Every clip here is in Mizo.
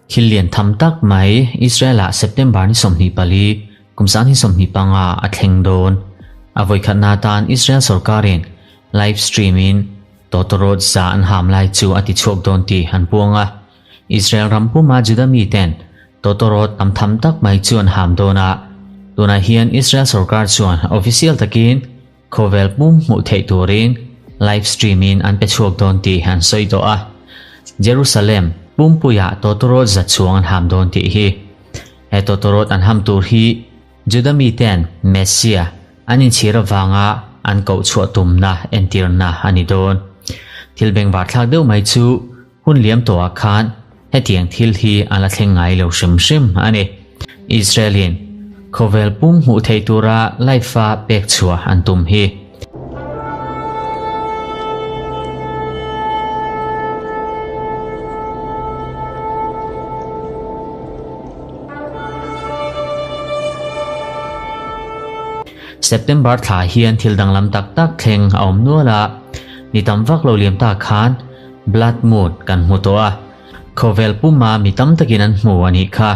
Thil lian tham tak mai Israel-ah September ni 24, kum 2025 a thleng dawn. A vawikhatna atan Israel sorkarin live stream-in tawtawrawt za an ham lai chu a tichhuak dawn tih an puang a. Israel ram puma Juda miten tawtawrawt tam tham tak mai chu an ham dawn a. Tunah hian Israel sorkar chuan official takin Khawvel pum hmuh theih turin live stream in an pe chhuak dawn tih an sawi tawh a. Jerusalem pumpuiah tawtawrawt za chuang an ham dawn tih hi. He tawtawrawt an ham tur hi Juda miten Messiah an inchhir avanga an koh chhuah tumna entirna a ni dawn. Thil bengvarthlak deuh mai chu hun liam tawhah khan hetiang thil hi a la thleng ngai lo hrim hrim a ni. Israel-in khawvel pum hmuh theih tura live-a pek chhuah an tum hi. September thla hian thil danglam tak tak thleng a awm nual a, ni tam vak lo liam ta khan Blood Moon kan hmu tawh a, khawvel puma mi tam takin an hmu a nih kha.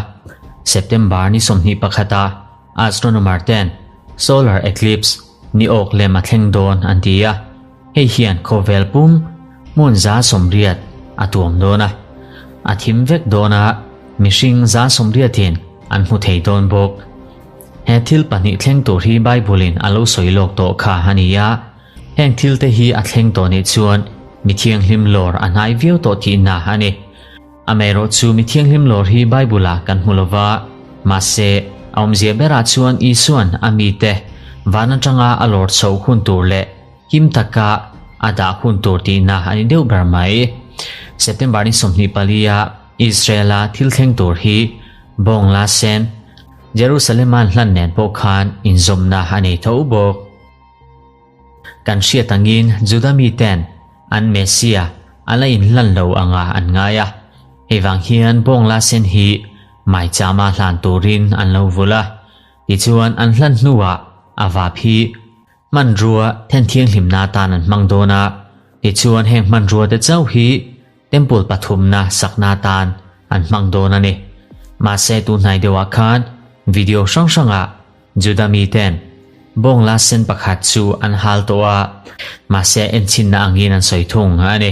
September ni 21 a astronomer ten solar eclipse ni awk lem a thleng dawn an ti a, hei hian khawvel pum hmun 80 a tuam dawn a, a thim vek dawn a, mihring 80 in an hmu thei dawn bawk. He thil pahnih thleng tur hi Bible in a lo sawi lawk tawh kha a ni a. Heng thil te hi a thleng tawh nih chuan mi thianghlim lawr a hnai viau tawh tihna a ni. Amaherawh chu mi thianghlim lawr hi Bible-ah kan hmu lo va, mahse, a awmzia berah chuan Isua'n a mite van atanga a lawr chhoh hun tur leh him taka a dah hun tur tihna a ni deuh ber mai. September ni 24-a Israel-a thil thleng tur hi bawng la sen Jerusalem-a an hlan nen pawh khan inzawmna a nei tho bawk. Kan hriat angin Juda miten an Messiah a la inhlan lo anga an ngai a, hei vang hian bawng la sen hi maichama hlan turin an lo vul a, tichuan an hlan hnuah a vap hi hmanrua then thianghlimna atan an hmang dawn a, tichuan heng hmanrua te chauh hi Temple pathumna sakna atan an hmang dawn a ni. Mahse tunhnai deuhah khan video hrang hrangah Juda miten bawng la sen pakhat chu an hal tawh a, mahse enchinna angin an sawi thung a ni.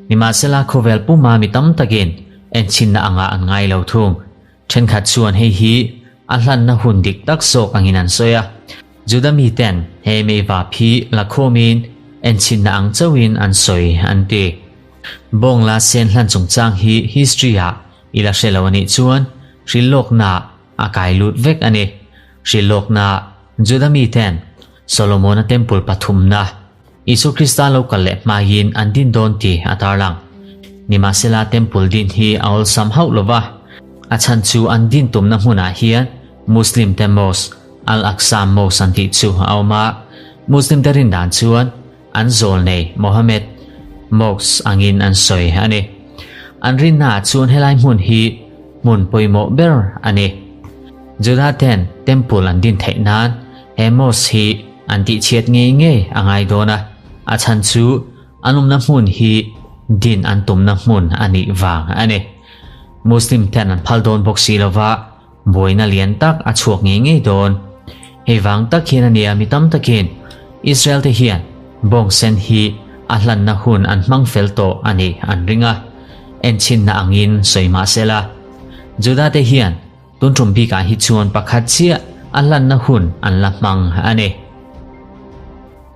Nimahsela khawvel puma mi tam takin enchinna angah an ngai lo thung. Thenkhat chuan hei hi a hlanna hun dik tak zawk angin an sawi a. Juda miten he meivap hi la khawmin enchinna ang chauhin an sawi an ti. Bawng la sen hlan chungchang hi history-ah i la hre lo a nih chuan hrilhlawkna a kai lut vek a ni. Hrilhlawkna, Juda miten Solomona Temple pathumna, Isua Krista lo kal leh hmain an din dawn tih a tarlang. Nimahsela Temple din hi a awlsam hauh lo va, a chhan chu an din tumna hmunah hian Muslim te Mosque, Al-Aqsa Mosque an tih chu a awm a, Muslim te rin dan chuan an zawl nei Mohammed Mosque angin an sawi a ni. An rinnaah chuan helai hmun hi hmun pawimawh ber a ni. Juda ten Temple an din theih nan he mosque hi an tihchhiat ngei ngei a ngai dawn a, a chhan chu an awmna hmun hi din an tumna hmun a nih vang a ni. Muslim ten an phal dawn bawk si lova, buaina lian tak a chhuak ngei ngei dawn. Hei vang tak hian a nia mi tam takin Israel te hian bawng sen hi a hlanna hun an hmang fel tawh a nih an ring a, enchinna angin sawi mah sela. Juda te hian tun tum bikah hi chuan pakhat chiah a hlanna hun an la hmang a ni.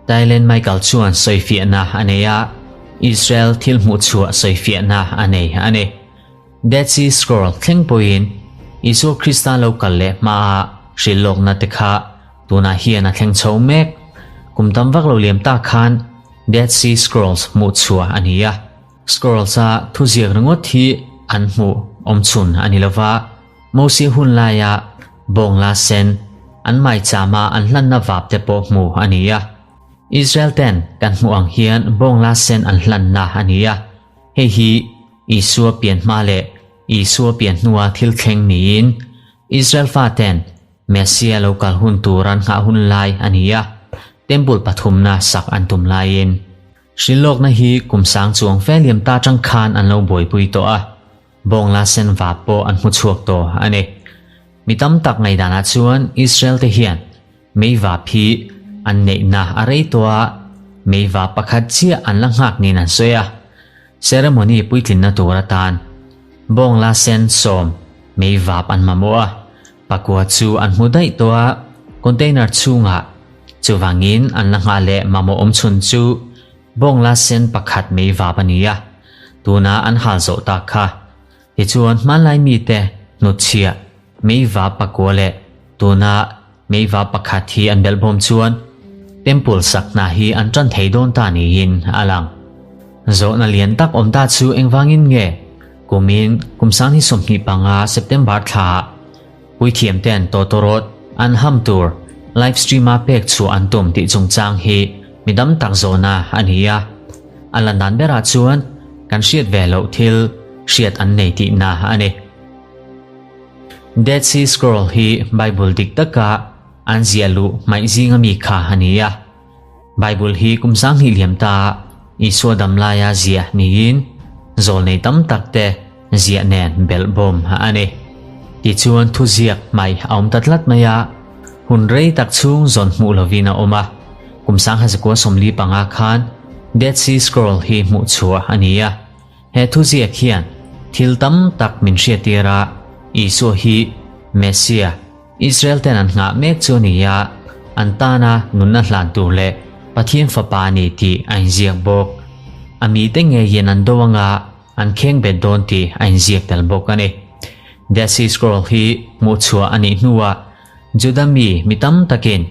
Thailand Michael chuan sawifiahna a nei a, Israel thil hmuhchhuah sawifiahna a nei a ni. Dead Sea Scroll thleng pawhin Isua Krista lo kal leh hmaa hrilhlawkna te kha tunah hian a thleng chho mek. Kum tam vak lo liam tak khan Dead Sea Scrolls hmuh chhuah a ni a. Scrolls-a thuziak ringawt hi an hmuh awm chhun a ni lova, Mosia hun laia bawng la sen an maichama an hlanna vap te pawh hmuh a ni a. Israel ten kan hmuh ang hian bawng la sen an hlanna a ni a, hei hi Isua pian hma leh Isua pian hnua thil thleng niin Israel faten Messia lo kal hun tur an nghah hun lai a ni a, Temple pathumna sak an tum laiin. Hrilhlawkna hi kum sang chuang fe liam ta atang khan an lo buaipui tawh a, bawngla sen vap pawh an hmu chhuak tawh a ni. Mi tam tak ngaihdanah chuan Israel te hian meivap hi an neihna a rei tawh a, meivap pakhat chiah an la nghak niin an sawi a. Ceremony puitlinna tur atan bawngla sen sawm meivap an mamawh a, Pakua chu an hmu daih tawh a, container chhungah chuvangin an la nghah leh mamawh awm chhun chu bawngla sen pakhat mei vap a ni a, tuna an hal zawh tak kha. Tichuan hmanlai mite hnutchhiah mei vap pakua leh tuna mei vap pakhat hi an belhbawm chuan temple sak hna hi an tan thei dawn ta niin a lang. Zawhna lian tak awm ta chu engvangin nge Kumin kum 2025 September thlaah puithiamte'n tawtawrawt an ham tur live stream-a pek chhuah an tum tih chungchang hi mi dam tak zawhna a ni a. A lan dan berah chuan kan hriat ve loh thil hriat an nei tihna a ni. Dead Sea Scroll hi Bible dik taka an ziah luh hmaih zinga mi kha a ni a. Bible hi kum 2000 liam ta Isua dam laia ziah niin zawlnei tam tak te ziah nen belh bawm a ni. Tichuan thuziak hmai a awm ta tlat mai a, hun rei tak chhung zawn hmuh lovin a awm a. Kum 1945 khan Dead Sea Scroll hi hmuh chhuah a ni a. He thuziak hian thil tam tak min hriattir a, Isua hi Messiah, Israel ten an nghah mek chu a ni a, an tana nunna hlan tur leh Pathian Fapa a ni tih a inziak bawk. A mite ngeiin an do anga an kheng bet dawn tih a inziak tel bawk a ni. Dead Sea Scroll hi hmuhchhuah a nih hnuah Juda mi mi tam takin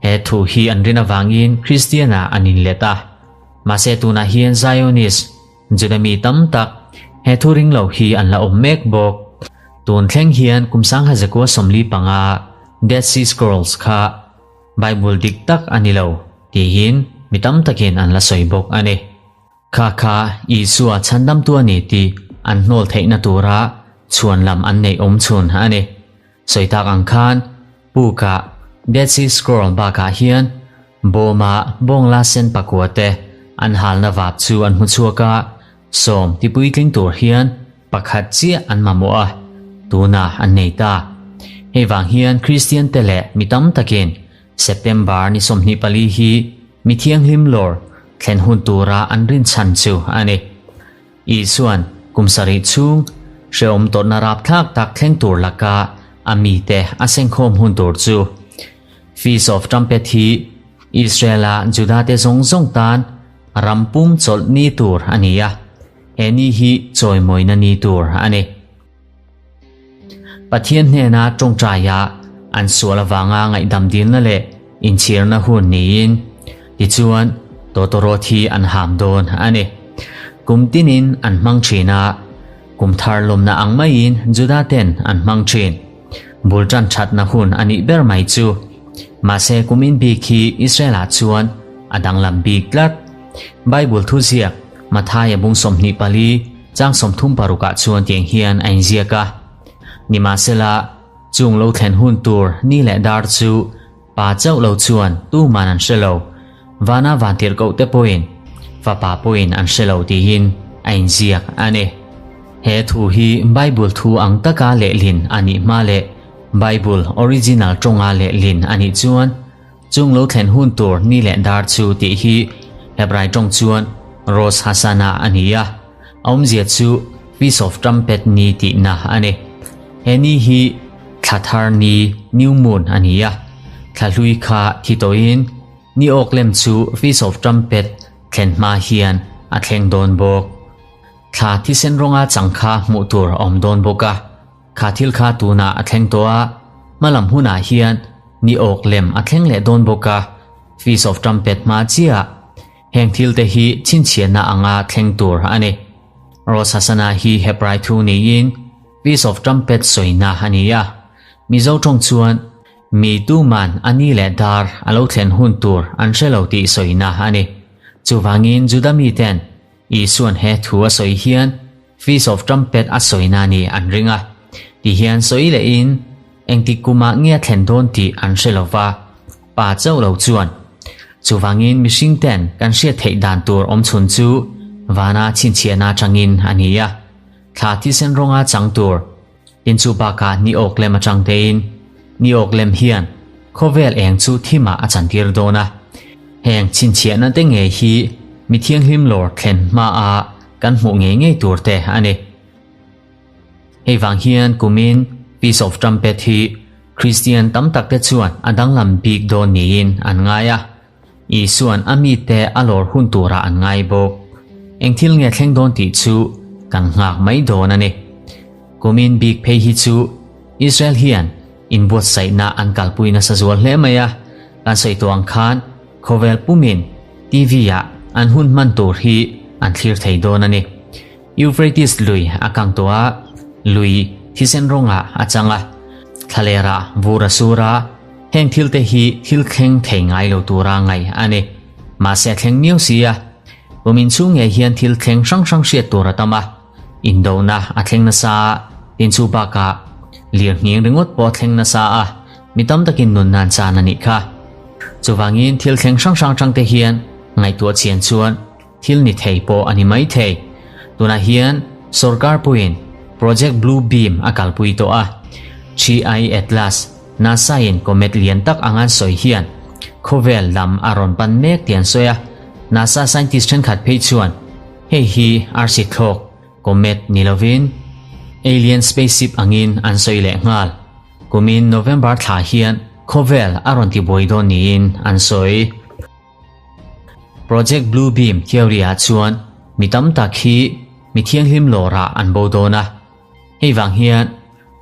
he thu hi an rin avangin Kristian-ah an inlet a. Mahse tunah hian Zionist Juda mi tam tak he thu ring lo hi an la awm mek bawk. Tun thleng hian kum 1945 Dead Sea Scrolls kha Bible dik tak a ni lo tiin mi tam takin an la sawi bawk a ni. Kha kha Isua chhandamtu a ni tih an hnawl theihna tura chhuan lam an neih awm chhun a ni. Sawi tak ang khan pukah Dead Sea Scroll bakah hian bawma bawngla sen pakua te an halna vap chu an hmu chhuak a, sawm tipuitling tur hian pakhat chiah an mamawh a, tunah an nei ta. Hei vang hian Kristian te leh mi tam takin September ni 24 hi mi thianghlim lawr thlen hun tura an rinchhan chu a ni. Isua'n kum sarih chhung hrehawm tawrhna rapthlak tak thleng tur laka a mite a sengkhawm hun tur chu Feast of Trumpet hi Israel-a Juda-te zawng zawng tan ram pum chawlh ni tur a ni a, he ni hi chawimawina ni tur a ni. Pathian hnena tawngtaia an sual avanga ngaihdam dilna leh inchhirna hun niin, tichuan tawtawrawt hi an ham dawn a ni. Kum tinin an hmang thin a, kum thar lawmna ang maiin Juda ten an hmang thin. Bul tan thatna hun a nih ber mai chu. Mahse kumin bik hi Israel-ah chuan a danglam bik tlat. Bible thuziak Mathaia bung 24 chang 36 ah chuan tiang hian a inziak a, Nimahsela, chung lo thlen hun tur ni leh dar chu pa chauh lo chuan tuman an hre lo, vana vantirhkoh te pawhin fapa pawhin an hre lo tiin a inziak a ni. He thu hi Bible thu ang taka lehlin a nih hma leh Bible original tawnga lehlin a nih chuan Chung lo thlen hun tur ni leh dar chu tih hi Hebrai tawng chuan Rosh Hashanah a ni a, a awmzia chu Feast of Trumpet ni tihna a ni. He ni hi thla thar ni, New Moon, a ni a, thla hlui kha thi tawhin ni awk lem chu Feast of Trumpet thlen hma hian a thleng dawn bawk. Thla thisen rawnga chang kha hmuh tur a awm dawn bawk a. Kha thil kha tunah a thleng tawh a, hmalam hunah hian ni awk lem a thleng leh dawn bawk a, Feast of Trumpet hma chiah heng thil te hi chhinchhiahna anga thleng tur a ni. Rosh Hashanah hi Hebrai thu niin Feast of Trumpet sawina a ni a, Mizo tawng chuan mi tuman a ni leh dar a lo thlen hun tur an hre lo tih sawina a ni. Chuvangin Juda miten Isua'n he thu a sawi hian Feast of Trumpet a sawina ni an ring a, ti hian sawi lehin engtik kumah nge a thlen dawn tih an hre lo va, pa chauh lo chuan. Chuvangin mihring ten kan hriat theih dan tur awm chhun chu vana chhinchhiahna atangin a ni a. Thla thisen rawnga chang tur tin chu bakah ni awk lem atang tein ni awk lem hian khawvel eng chu thimah a chantir dawn a. Heng chhinchhiahna te ngei hi mi thianghlim lawr thlen hmaa kan hmuh ngei ngei tur te a ni. Hei vang hian kumin Feast of Trumpet hi Kristian tam tak te chuan a danglam bik dawn niin an ngai a, Isua'n a mite a lawr hun turah an ngai bawk. Eng thil nge thleng dawn tih chu kan nghak mai dawn a ni. Kumin bik phei hi chu Israel hian inbuatsaihna an kalpui nasa zual hle mai a, kan sawi tawh ang khan khawvel pumin TV ah an hun hman tur hi an thlir thei dawn a ni. Euphrates lui a kang tawh a, lui thisen rawngah a chang a, thlalerah vur a sur a, heng thil te hi thil thleng thei ngai lo tura ngaih a ni. Mahse a thleng miau si a, kum inchhung ngei hian thil thleng hrang hrang hriat tur a tam a, indona a thleng nasa a, tin chu bakah lirnghing ringawt pawh a thleng nasa a, mi tam takin nun nan chan a nih kha. Chuvangin thil thleng hrang hrang atang te hian ngaihtuah chian chuan, Thil ni thei pawh a ni mai thei. Tunah hian sorkar puiin Project Blue Beam a kalpui tawh a. Chi-I Atlas, NASA-in comet lian tak anga an sawi hian khawvel lam a rawn pan mek tih an sawi a. NASA scientist thenkhat phei chuan hei hi arsi thlawk, comet, ni lovin alien spaceship angin an sawi leh nghal. Kumin November thla hian khawvel a rawn tibuai dawn niin an sawi. Project Blue Beam theory-ah chuan mi tam tak hi mi thianghlim lawrah an bo dawn a. Hei vang hian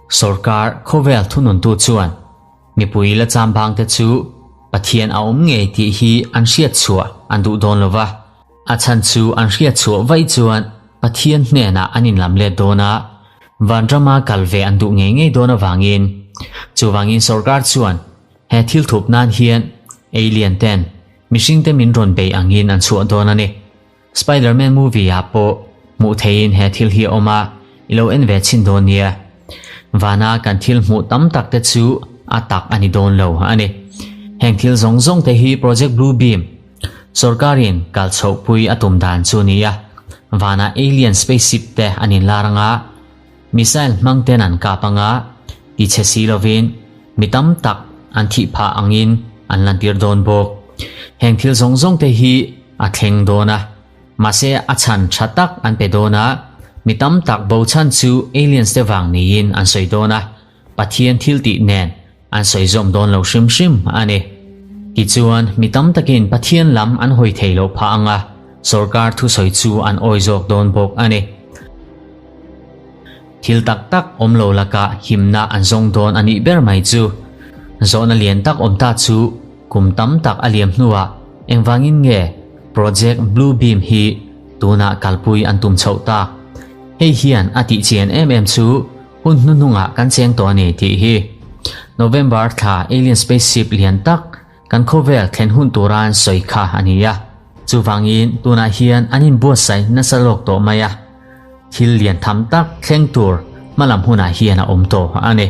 sorkar khawvel thununtu chuan mipui la chambangte chu Pathian a awm ngei tih hi an hriat chhuah an duh dawn lo va. A chhan chu an hriat chhuah vaih chuan Pathian hnenah an inlam let dawn a, vanrama kal ve an duh ngei ngei dawn avangin. Chuvangin sorkar chuan He thil thup nan hian alien ten mihring te min rawn bei angin an chhuah dawn a ni. Spider-Man movie ah pawh hmuh theihin he thil hi a awm a, i lo en ve chhin dawn nia. Vana kan thil hmuh tam tak te chu a tak a ni dawn lo a ni. Heng thil zawng zawng te hi Project Blue Beam sawrkarin kal chhohpui a tum dan chu a ni a. Vana alien spaceship te an inlar anga, Missile hmang ten an kap anga ti chhe si lovin mi tam tak an thih phah angin an lantir dawn bawk. Heng thil zawng zawng te hi a thleng dawn a, mahse a chhan tha tak an pe dawn a, mi tam tak bo chhan chu aliens te vang niin an sawi dawn a, Pathian thil tih nen an sawi zawm dawn lo hrim hrim a ni. Tichuan mi tam takin Pathian lam an hawi thei loh phah anga sorkar thusawi chu an awi zawk dawn bawk a ni. Thil tak tak awm lo lakah himna an zawng dawn a nih ber mai chu. Zawhna lian tak awm ta chu kum tam tak a liam hnuah engvangin nge Project Blue Beam hi tunah kalpui an tum chhoh tak? Hei hian a tih chian em em chu hun hnuhnungah kan cheng tawh a ni tih hi. November thla alien spaceship lian tak kan khawvel thlen hun tura an sawi kha a ni a. Chuvangin tunah hian an inbuatsaih nasa lawk tawh mai a. Thil lian tham tak thleng tur hmalam hunah hian a awm tawh a ni.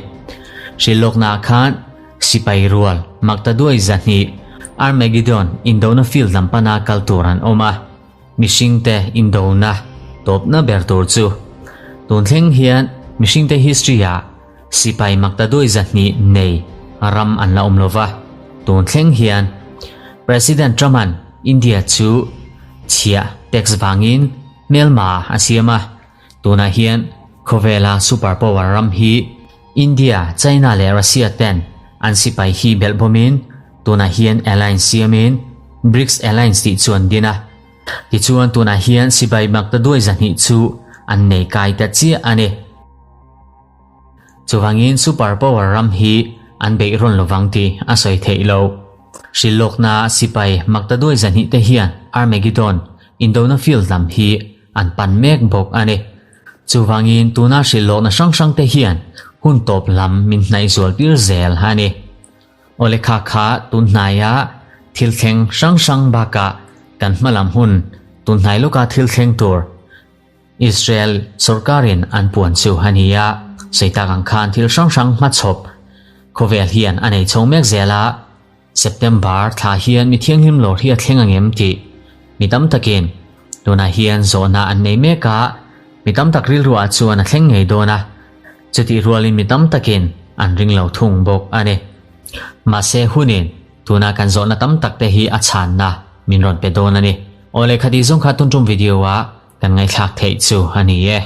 Hrilhlawknaah khan sipai rual Maktaduai 200 Armageddon indona field lam pana kal tur an awm a. Mihringte indona tawpna ber tur chu tun thleng hian mihringte history-ah sipai Maktaduai 200 nei ram an la awm lo va. Tun thleng hian President Trump-a'n India chu chhiah tax vangin Hmelma a siam a, tunah hian khawvela super power ram hi India, China leh Russia ten an sipai hi belh bawmin tunah hian alliance siamin BRICS alliance tih chu an din a. Tichuan tunah hian sipai maktaduai 200 chu an nei kai ta chiah a ni. Chuvangin super power ram hi an beih rawn lovang tih a sawi theih loh. Hrilhlawkna sipai maktaduai 200 te hian Armageddon Indona field lam hi an pan mek bawk a ni. Chuvangin tuna hrilhlawkna hrang hrang te hian hun tawp lam min hnaih zual tir zel a ni. Awle kha kha tun hnaia thil thleng hrang hrang bakah kan hma lam hun tun hnai lawka thil thleng tur Israel sorkarin an puan chu a ni a. Sawi tak ang khan thil hrang hrang hmachhawp khawvel hian a nei chho mek zel a. September thla hian mi thianghlim lawr hi a thleng ang em tih mi tam takin tunah hian zawhna an nei mek a, mi tam tak rilruah chuan a thleng ngei dawn a, chutih rualin mi tam takin an ring lo thung bawk a ni. Mahse hunin tuna kan zawhna tam tak te hi a chhanna min rawn pe dawn a ni. Aw lehkha tih zawng kha tun tum video ah kan ngaihthlak theih chu a ni e.